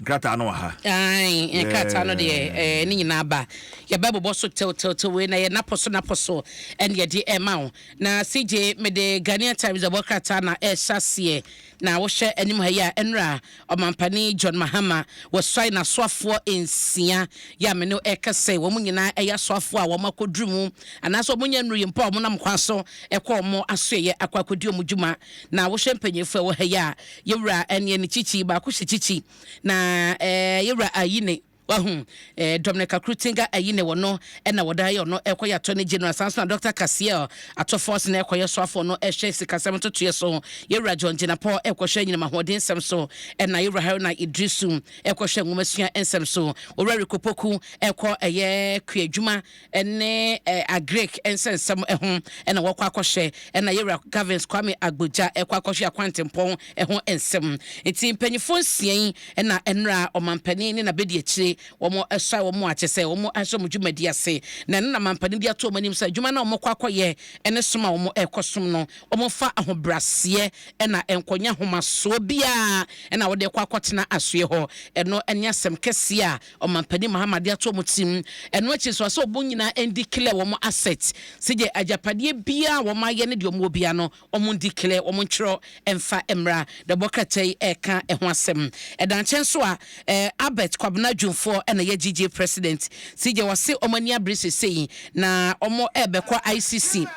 Nkrataa no wɔ ha. Ae, nkrataa no deɛ ne nyinaa ba. Yɛbɛbobɔ so tewtewtew wei na yɛ napɔ so napɔ so ɛne yɛde ɛma wo. Na CJ, mede Ghanaian Times ɛbɔ krataa na ɛhyɛ aseɛ. Na wohwɛ anim ha yi a, ɛnora Ɔmampanin John Mahama wɔsuae n'asoafoɔ nsia yɛ a me ne wo ɛreka sɛ wɔn nyinaa ɛyɛ asoafoɔ a wɔn akɔduru mu anaasɛ wɔn nyɛ nnuru yi mpo a wɔn nam kwan so ɛkɔ wɔn asoɛeɛ akɔ akɔdi wɔn dwuma. Na wohwɛ mpanyinfoɔ a ɛwɔ ha yi a, yɛwura ɛneɛ ne kyikyi baako hyɛ kyikyi na ɛɛ yɛwura ayi ne wahu ɛɛ Dominic Akrutinga ayi ne wɔ no ɛna wɔda yɛ ɔno ɛkɔyɛ Attorney General, san so na Dr. Cassiel Ato Forson ɛkɔyɛ soafoɔ no ɛhwɛ sikasɛm ntotoeɛ so, yɛwura John Jinapor ɛkɔhwɛ anyinam ahoɔden nsɛm so, ɛna yɛwura Haruna Iddrisu ɛkɔhwɛ nwomasua nsɛm so, Owura Rick Opoku ɛkɔ ɛyɛ kuadwuma ne agric nsɛnsɛm ho na wɔkɔ akɔhwɛ, ɛna Yɛwura Gavins Kwame Agbodza ɛkɔ akɔhwɛ akwantempɔn ho nsɛm. Nti mpanyinfoɔ nsia yi na ɛnora ɔmanpanin ne n'abadiakyire wɔn ɛsɔe wɔn a kyesɛ wɔn ahyɛ wɔn dwumadi ase, na ɛno na manpanin de ato wɔn anim sɛ adwuma no a wɔkɔ akɔyɛ ne som a wɔn ɛkɔ som no wɔn fa ahobraseɛ na nkɔnya ahomasoɔ biara na wɔde kɔ akɔtena asoɛ hɔ. Ɛno ne asɛm kɛseɛ a Ɔmanpanin Mahama de ato wɔn tirim. Ɛno akyi nso, ɔsɛ wɔn nyinaa ndeclare wɔn asset, sɛdeɛ agyapadeɛ biara a wɔn ayɛ ne deɛ wɔn wɔ biara no, wɔn ndeclare, wɔn ntwerɛ mfa mmra. Dɛbɔ krataa yi reka ɛho asɛm. Ɛda nkyɛn nso a, Albert Kwabena Dwumfoɔ na ɛyɛ GJ President. CJ, ɔse wɔn ani abere seesei na wɔn rebɛkɔ ICC.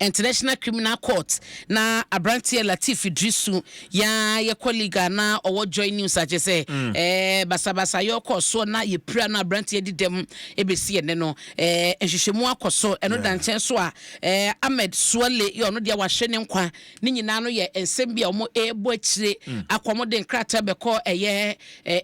International Criminal Court na abranteɛ Lateef Iddrisu ya yɛ colleague a na ɔwɔ Joy News a kyerɛ sɛ ɛɛ basabasayɔ kɔɔ soɔ na yɛpira no abranteɛ di dɛm ɛbɛsi ɛnɛ no ɛɛ nhwehwɛmu akɔ so. Ɛno da nkyɛn so a, ɛɛ Ahmed Suale yɛ ɔno deɛ wahwe ne nkwa. Ne nyinaa no yɛ nsɛm bi a wɔn ɛrebɔ akyire akɔ, wɔn de nkrataa bɛkɔ ɛyɛ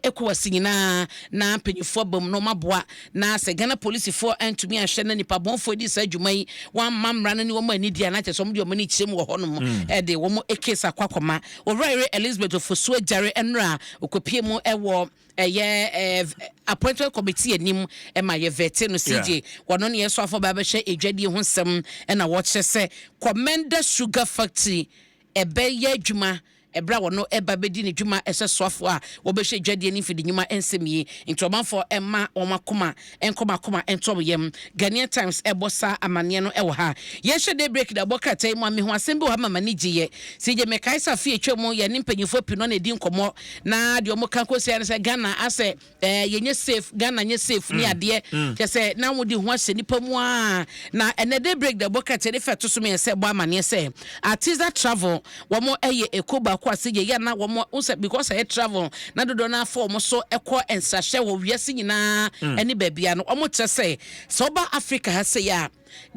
ECOWAS nyinaa na mpanyinfoɔ aba mu na wɔn aboa. Na sɛ Ghana polisifoɔ antumi anhwɛ na nipa bɔnfoɔ adi saa dwuma yi, wɔamma mmara no ne wɔn anni di a, na kyerɛ sɛ wɔn de wɔn ani kyerɛ mu wɔ hɔnom de wɔn case akɔ akɔma. Owura yere Elizabeth Ofosu Agyare nnora a ɔkɔpie mu wɔ ɛyɛ appointment committee anim ma yɛ vɛte no CJ, wɔno ne yɛn soafoɔ ba bɛhwɛ edwadie ho nsɛm na wɔkyerɛ sɛ Komenda Sugar Factory ɛbɛyɛ adwuma ɛberɛ a wɔno ɛba bɛdi ne dwuma ɛsɛ soafoɔ a wɔbɛhwɛ dwadie ne mfidi nnwuma nsɛm yi nti ɔmanfoɔ mma wɔn akoma nkɔ wɔn akoma ntɔ wɔn yam. Ghanaian Times ɛbɔ saa amaneɛ no ɛwɔ ha. Yɛnhyɛ Daybreak da bɔ krataa yi mu a mehu asɛm bi wɔ ha ma m'ani gyeeɛ. CJ mekae sɛ afe a ɛtwa mu yɛne mpanyinfoɔ pii no na ɛdi nkɔmmɔ na deɛ wɔka kɔsiɛ ne sɛ Ghana asɛ Eh, yɛnyɛ safe, Ghana nyɛ safe ne adeɛ. Kyɛ sɛ na wɔde ho ahyɛ nipa mu aa. Na ɛnɛ day break da bɔ krataa ne fɛ to so mmiɛnsa ɛbɔ amaneɛ sɛ Artiza Travel wɔn ɛyɛ ekuo baako a sɛ yɛyɛ na wɔn sɛ because ɛyɛ travel na dodoɔ no afa wɔn so ɛkɔ nsrahwɛ wɔ wiase nyinaa ɛne baabia no, wɔn kyerɛ sɛ sɛ ɔba Africa ha sei a,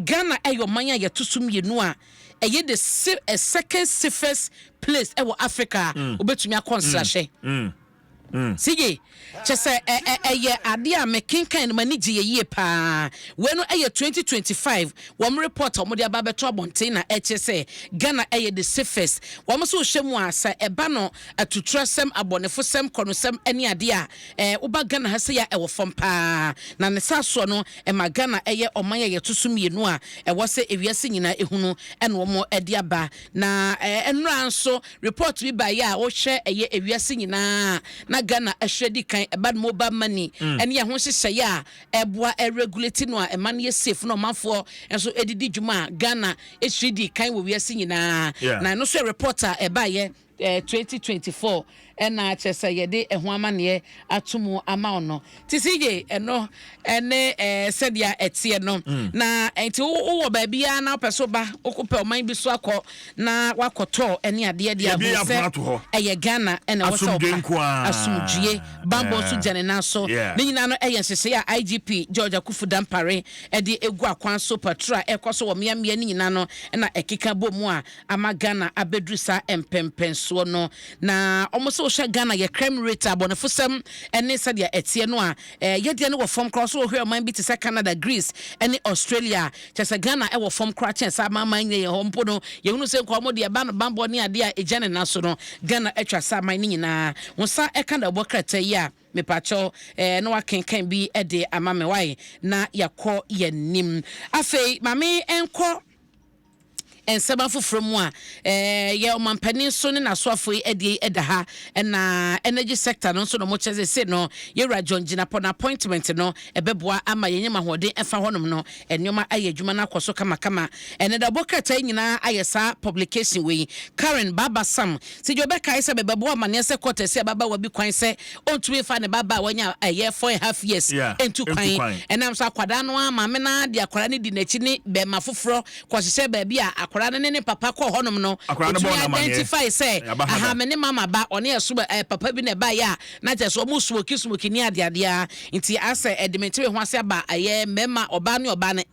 Ghana ɛyɛ ɔman a yɛto so mmienu a ɛyɛ the second safest place ɛwɔ Africa a wobɛtumi akɔ nsrahwɛ. CJ, kyɛ sɛ ɛ ɛ ɛyɛ adeɛ a mekenkan no m'ani gyeeɛ yie paa. Wei no ɛyɛ 2025 wɔn report a wɔde aba abɛto abɔnten na ɛkyerɛ sɛ Ghana ɛyɛ the safest. Wɔn nso wohwɛ mu a, sɛ ɛba no atuturasɛm, abɔnefosɛm, korɔnosɛm ne adeɛ a, ɛ woba Ghana ha sei a ɛwɔ fam paa. Na ne saa soɔ no ɛma Ghana ɛyɛ ɔman a yɛto so mmienu a ɛwɔ sɛ ewiase nyinaa ɛhunu ɛna wɔn de aba. Na ɛ nnora nso report bi baeɛ a wohwɛ ɛyɛ ewiase nyinaa na Ghana ɛhwɛ di kan ɛba no mobile money ɛne ɛho nhyehyɛeɛ a ɛboa ɛregulate no a ɛma no yɛ safe na ɔmanfoɔ nso ɛdidi dwuma a, Ghana ɛhyiri di kan wɔ wiase nyinaa. Na ɛno nso yɛ report a ɛbaeɛ 2024 ɛna kyerɛ sɛ yɛde ɛho amanneɛ ato mu ama wo no. Nti CJ, ɛno ɛne sɛdeɛ ɛteɛ no. Na nti wowɔ baabiara na wopɛ so ba, wokɔpɛ ɔman bi so akɔ na wakɔtɔ ɛne adeɛ deɛ Yɛbie ahu yɛ apono sɛ ato hɔ. Ɛyɛ Ghana ɛna ɛwɔ sɛ Asomdwe ɔba nko ara. Asomdwie bambɔ nso gya ne nan so. Ne nyinaa no ɛyɛ nhyehyɛeɛ a IGP George Akuffo Dampare ɛde egu akwan so, patrol a ɛkɔ so wɔ mmeammea ne nyinaa no na ɛkeka bɔ mu a ama Ghana abɛduru saa mpɛnpɛnsoɔ no. Na wɔn sɛ wohwɛ Ghana yɛ crime rate a, abɔnefosɛm ne sɛdeɛ ɛteɛ no a, yɛdeɛ no wɔ fam koraa. Wɔsɛ wohwɛ ɔman bi te sɛ Canada, Greece ne Australia a, kyerɛ sɛ Ghana wɔ fam koraa kyɛn saa amanaman nyinaa. Yɛn hɔ mpo no, yɛhunu sɛ nka wɔn deɛ ɛba no banbɔ ne adeɛ a ɛgya ne nan so no, Ghana atwa saa aman no nyinaa. Wo nsa ka na ɛbɔ krataa yi a, mepakyɛw, na wakenkan bi de ama me wae na yɛakɔ yɛn anim. Afei ma me nkɔ. Nsɛm afoforɔ mu a, yɛ ɔmanpanin nso ne n'asoafoɔ yi adie yi da ha, ɛna energy sector no nso na wɔkyerɛ sɛ sei no Yɛwura John Jinapor n'appointment no ɛbɛboa ama yɛn nyam ahoɔden ɛfa hɔnom no nneɛma ayɛ adwuma no akɔ so kamakama. Ɛnɛ dawubɔ krataa yi nyinaa ayɛ saa publication wei. Karen Baaba Sam Sidjo bɛkae sɛ bɛbɛbɔ amaneɛ sɛ court asi ababaawa bi kwan sɛ ɔntumi mfa ne ba ba a wanya ɛyɛ 4½ years ntu kwan ɛnam sɛ akwadaa no ara maame no ara de akwadaa no di n'akyi ne bɛɛma foforɔ kɔhyehyɛ baabi a akwadaa no ne ne papa kɔɔ hɔnom no, ɔtumi identify sɛ aha me ne mama ba, ɔne ɛso papa bi na ɛbaeɛ a na kyerɛ sɛ wɔn smoki smoki ne adeadeɛ ara nti asɛ ɛde me ntewe ho ase aba ɛyɛ mmarima ɔbaa ne ɔbaa ne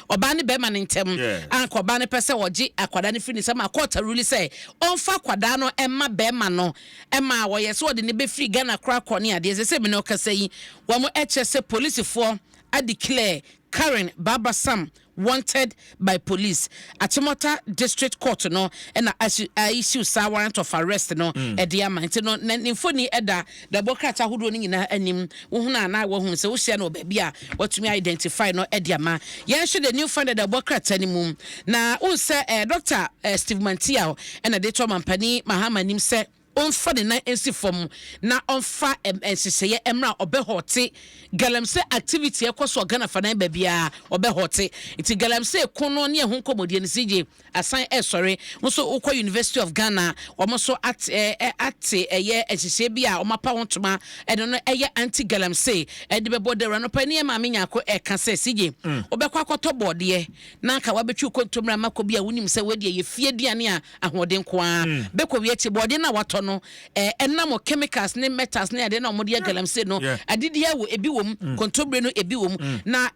ɔbaa ne bɛrima no ntɛm a nka ɔbaa no pɛ sɛ ɔgye akwadaa no firi ne nsam a court aruli sɛ ɔmfa akwadaa no mma bɛrima no ɛma wɔyɛ sɛ ɔde ne bɛfiri Ghana koraa kɔ ne adeɛ sɛ sɛ me ne ɔkasa yi wɔn ɛkyerɛ sɛ polisifoɔ adeclare Karen Baba Sam Wanted by police, Achimota District Court no na a issue saa warrant of arrest no de ama. Nti no na ne mfoni da dawubɔ krataa ahodoɔ no nyinaa anim. Wohunu a na woahunu sɛ wohyia no wɔ baabi a woatumi identify no de ama. Yɛnhwɛ the new finder dawubɔ krataa no mu na wohu sɛ Doctor Steve Manteaw na de to Ɔmampanin Mahama anim sɛ ɔmfa ne nan nsi fam na ɔmfa nhyehyɛeɛ mmra a ɔbɛhɔɔte galamsey activity a ɛkɔ so wɔ Ghana fanan baabiara ɔbɛhɔɔte. Nti galamsey ko no ne ɛho nkɔmmɔdie no CJ asan ɛresɔre. Wo nso wokɔ University of Ghana wɔn nso ate ate ɛyɛ nhyehyɛeɛ bi a wɔn apa ho ntoma ɛno no ɛyɛ anti galamsey ɛde bɛbɔ dawuro. Anɔpa yi ne yɛn maame Nyarko ɛreka sɛ CJ wobɛkɔ akɔtɔ bɔɔdeɛ na anka wabɛtwi wo kontommire ama kɔ bi a wonim sɛ wei deɛ yɛ fie aduane a ahoɔden nko ara bɛkɔ wie akyi bɔɔdeɛ no a watɔ no ɛnam chemicals ne metals ne adeɛ no a wɔde yɛ galamsey no adidi wɔ ebi wɔ mu mm. kontommire no ebi wɔ mu mm. na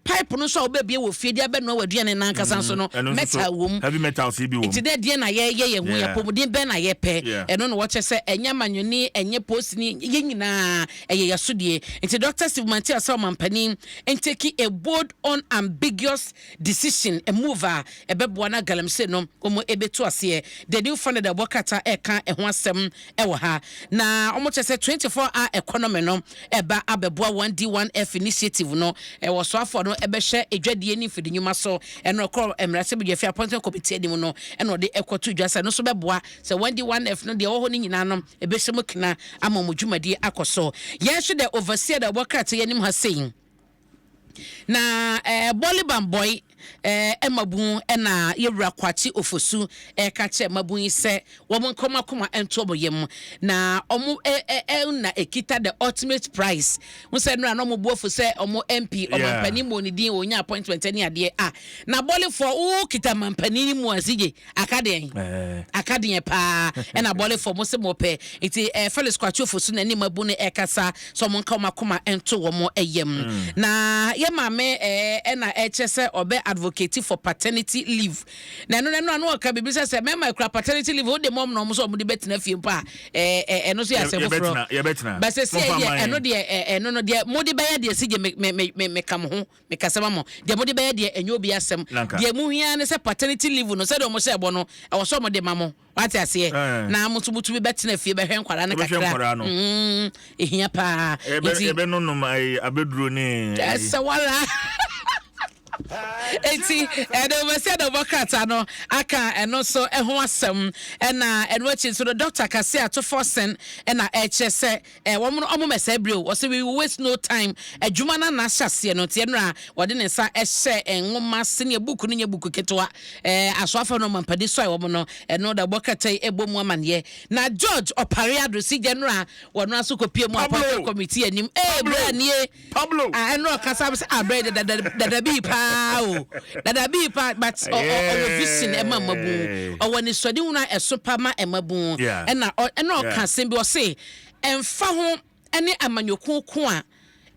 pipe no nso a wobɛbie wɔ fie de abɛnoa w'aduane no ankasa nso no mm. metal wɔ mu heavy metals bi wɔ mu nti dɛ deɛ na yɛyɛ yɛn ho yɛ apɔmuden bɛn na yɛpɛ ɛno na wɔkyɛ sɛ ɛnyɛ amanyɔni ɛnyɛ posini yɛn nyinaa ɛyɛ yɛsodie nti Dr. Steve Mantia sɛ ɔmampanin ntake a bold unambiguous decision, a move a ɛbɛboa na galamsey no wɔn ɛbɛtu aseɛ. The New Funded a ɛbɔ krataa ɛreka ɛho asɛm ɛwɔ ha. Na wɔn kyerɛ sɛ 24 hour economy no ɛba abɛboa 1D1F initiative no. Ɛwɔ soafoɔ no ɛbɛhwɛ edwadie ne mfidi nnwuma so. Ɛno ɛkɔ mmarahyɛbadwafie appointment committee anim no ɛna ɔde ɛkɔto dwa sɛ ɛno nso bɛboa sɛ 1D1F no deɛ ɛwɔ hɔ no nyinaa no ɛbɛhyɛ mu kena ama wɔn dwumadie akɔ so. Yɛn nso The Overseer da ɛbɔ krataa yi anim ha sei. Na eh, Bɔle Bambɔe eh, mmabun na Yɛwura Kwakye Ofosu reka kyerɛ mmabun yi sɛ wɔn nka wɔn akoma nto wɔn yam na wɔn eh, eh, eh, na ekita the ultimate prize. Ho sɛ nnora na wɔn bu afu sɛ wɔn MP ɔmampanin mmɔ ne din wɔnya appointment ne adeɛ a na bɔlefoɔ wo kita mampanin mu a sigye Aka deɛn? Aka deɛn paa ɛna abɔlefoɔ mo se mo pɛ nti eh, Felix Kwakye Ofosu na ne mabu no ɛkasa sɛ ɔmo nka ɔmo akoma nto wɔn yam mm. Na yɛ maame eh, ɛna ɛkyɛ sɛ ɔbɛ advocate for paternity leave na ɛno ɛno ano ɔka biribi sɛ sɛ mɛma ekura paternity leave o de mɔm na ɔmo sɛ ɔmo de bɛtena fie mpo a ɛɛ eh, ɛno nso yɛ asɛm foforɔ bɛsɛ si ɛyɛ ɛno deɛ ɛno no deɛ mo de bɛyɛ deɛ si gye me me me me ka mo ho. Mekasa ma mo. Deɛ mode bɛyɛ deɛ, ɛnyɛ obi asɛm. Deɛ mohia ara ne sɛ paternity leave no, sɛdeɛ wɔhyɛɛ bɔ no, ɛwɔ sɛ wɔde ma mo. Wate aseɛ? Na mo nso motumi bɛtena fie bɛhwɛ nkwadaa no kakra. Mm, ɛhia paa. Nti, yɛbɛnonom abɛduro ne. Ɛsɛ wala. Enti, ɛde wɔbɛsi adawbɔ krataa no aka ɛno nso ho asɛm. Ɛna ɛno akyi nso no, Dɔkta Kasia Atuforsen na ɛkyerɛ sɛ Eh wɔn no ɔmo mɛsɛe bere o, ɔse we will waste no time, adwuma no na ahyɛ aseɛ no, nti ɛnora ɔde ne nsa hyɛɛ nwoma sɛnea book no nyɛ book ketewa, eh asoafoɔ no ɔmampani sɔe wɔn no, ɛno da ɔbɔ krataa yi ɛbɔ mu amaneɛ. Na George Opare Addo si gya nora wɔno aso kɔpie mu appointment committee anim, eh bra nie. Pablo. Ah, ɛno ɔkasa sɛ ah brɛ dada dada bii paa o dada bii paa but ɔwɔ vision ɛma mmabun ɔwɔ nisɔde hunu a ɛso pa ma mmabun ɛna ɛna ɔka asɛm bi ɔse ɛnfa ho ɛne amanyɔkuo ko a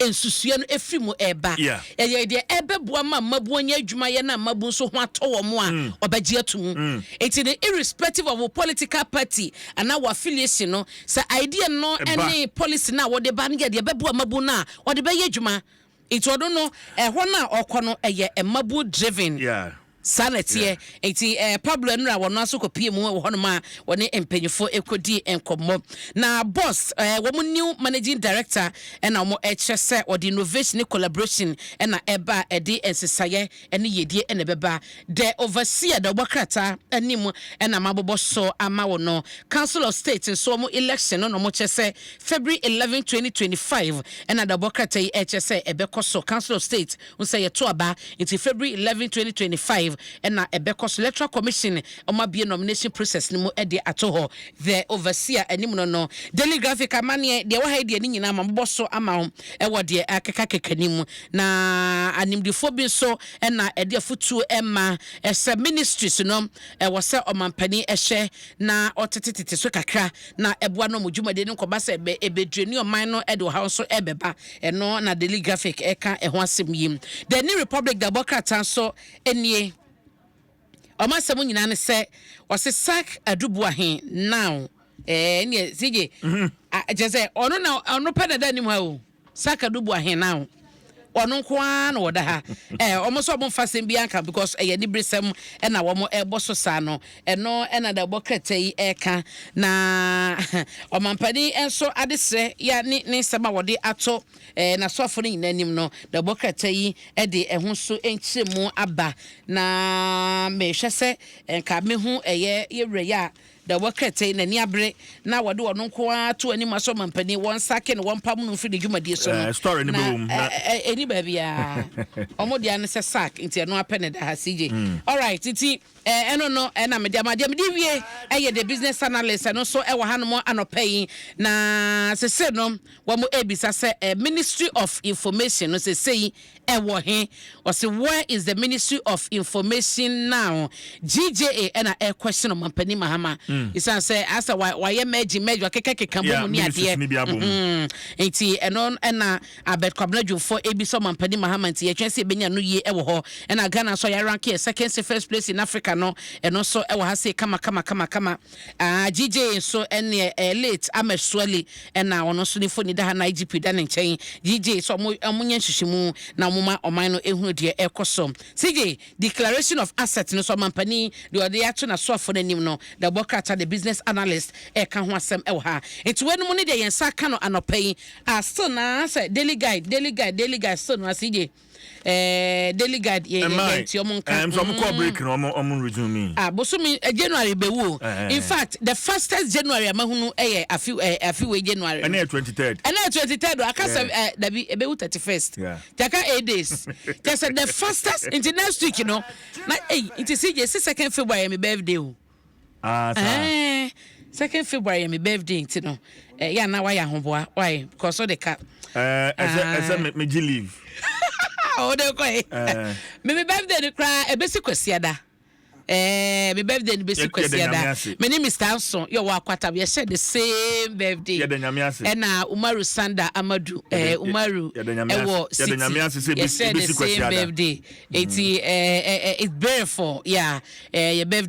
nsusua no efiri mu ɛɛba ɛyɛ deɛ ɛbɛboa ma mmabun anya adwuma yɛ na mmabun nso ho atɔ wɔn a mm. ɔbɛgye ato mu mm. eti no irrespective of political party anaa wɔ affiliation no Sɛ idea no ne policy no a wɔde ba no yɛ deɛ ɛbɛboa mmabun no a, wɔde bɛyɛ adwuma. Nti ɔno no, ɛhɔ no a ɔkɔ no, ɛyɛ mmabun driven. Yeah. Saa na ɛteɛ. Nti Pablo Enra wɔn nso kɔpie mu wɔ hɔnom a wɔne mpanyinfoɔ ɛkɔdi nkɔmmɔ. Na boss wɔn new managing director ɛna wɔn ɛkyerɛ sɛ wɔde innovation ne collaboration ɛna ɛba a ɛde nsesaeɛ ɛne yɛdie ɛna ɛbɛba. The Overseer da ɔbɔ krataa anim ɛna mabobɔ so ama wɔn no. Council of State nso wɔn election no na wɔn kyerɛ sɛ February 11 2025 ɛna da ɔbɔ krataa yi ɛkyerɛ sɛ ɛbɛkɔ so. Council of State nso yɛto aba, nti February 11 2025 ɛna ɛbɛkɔ so. Electoral Commission wɔn abie nomination process no mu ɛde ato hɔ. The Overseer anim no, Daily Graphic amanneɛ deɛ ɛwɔ ha yi deɛ, ne nyinaa ma mobɔ so ama wo ɛwɔ deɛ akekakeka ne mu. Na animdefoɔ bi nso ɛna ɛde afotuo ɛma ɛsɛ ministries no ɛwɔ sɛ ɔmampanin ɛhyɛ na ɔtetetete so kakra na ɛboa no ɔmo dwumadie no nkɔba sɛ ɛbɛ ɛbɛdure ne ɔman no ɛde ɔhaw nso ɛbɛba. Ɛno na Daily Graphic ɛka ɛho asɛm yi. The New Republic dabɔ krataa nso ɛnie. Ɔmo asɛm nyinaa ne sɛ ɔse sack Adu Boahen now. Ɛneɛ sigye kyerɛ sɛ ɔno na ɔno pɛ na da anim ha o. Sack Adu Boahen now, ɔno nko ara na wɔda ha. Ɔmo nso ɔmo nfa asɛm bi anka because ɛyɛ nibirisɛm ɛna wɔn ɛbɔ so saa no. Ɛno ɛna da ɛbɔ krataa yi ɛka. Na ɔmampanin nso adesrɛ ya ne nsɛm a wɔde ato n'asoafo no nyinaa anim no, da ɛbɔ krataa yi ɛde ɛho nso nkyerɛmu aba. Na mehwɛ sɛ nka mehu ɛyɛ yɛwura yi a da ɛbɔ krataa yi n'ani abere na wɔde wɔn nko ara to anim asɔ ɔmampanin wɔn nsa ke ne wɔn pam no mfiri ne dwumadie so no. Story no na bɛwɔ mu, na- ɛni baabi a ɔmo deɛ no sɛ sack, nti ɛno apɛ ne da ha, CJ. Alright, nti ɛno no ɛna mede ama deɛ mede wie ɛyɛ The Business Analyst. Ɛno nso ɛwɔ hanom anɔpɛ yi. Na sese no wɔn ebisa sɛ Ministry of Information no sese yi ɛwɔ he? Ɔsi, "Where is the Ministry of Information now?" GJA ɛna ɛkɔsi no ɔmampanin Mahama esan sɛ asa wayɛ merge merge, wakekakeka bɔ mu ne ministries adeɛ ni bi abɔ mu. Nti ɛno ɛna Abed Kwabena Dwumfoɔ ebisa ɔmampanin Mahama, nti yɛtwɛn sɛ ebenya no yie ɛwɔ hɔ. Ɛna Ghana nso yɛ rank yɛ second safest place in Africa no, ɛno nso ɛwɔ ha se kama kama kama kama. Ah, GJ nso ɛne late Ahmed Suale ɛna ɔno nso ne foni da ha na IGP da ne nkyɛn. GJ sɛ ɔmo nyɛ nhwehwɛmu na ɔmo ma ɔman no ehunu deɛ ɛkɔ so. CJ, declaration of asset no so, ɔmampanin deɛ ɔde ato n'asoafo n'anim no, the bɔ krataa The Business Analyst ɛka ho asɛm ɛwɔ ha. Nti wɔn mu ne deɛ yɛn nsa ka no anɔpɛ yi a, still na sɛ Daily Guide, Daily Guide, Daily Guide still no ase gye Daily Guide yɛ yɛ nti ɔmo nka. Ɛm sɛ ɔmo kɔ break no, ɔmo resume. Ah, bosomi January bɛwu o. Eh. In fact, the fastest January a mahunu ɛyɛ afi afi wei January. Ɛne yɛ 23rd. Ɛnɛ yɛ 23rd o, aka sɛ dabi, ebewu 31st. Jaka 8 days kyɛ sɛ the fastest. Nti next week no na eyi nti CJ si 2nd February yɛ mi birthday o. Ah, saa. 2nd February yɛ mi birthday, nti no yɛ ana wayɛ ahoboa wayɛ because ɔde ka. Ɛsɛ Ah. ɛsɛ me gye leave. Ɔde kɔ yi. Mi birthday ni koraa ebesi Kwasiada. Mi birthday ni besi Yɛda Nyame Kwasiada. ase. Me ne Mr Anson yɛ wɔ akwata, yɛhyɛ the same birthday. Yɛda Nyame ase. Ɛna Umaru Sanda Amadu Umaru Yɛda Nyame ase. ɛwɔ Yɛda city. Nyame ase sɛ Yɛhyɛ the ebesi same Kwasiada. birthday, eti it's beautiful, yeah, yɛ birthday.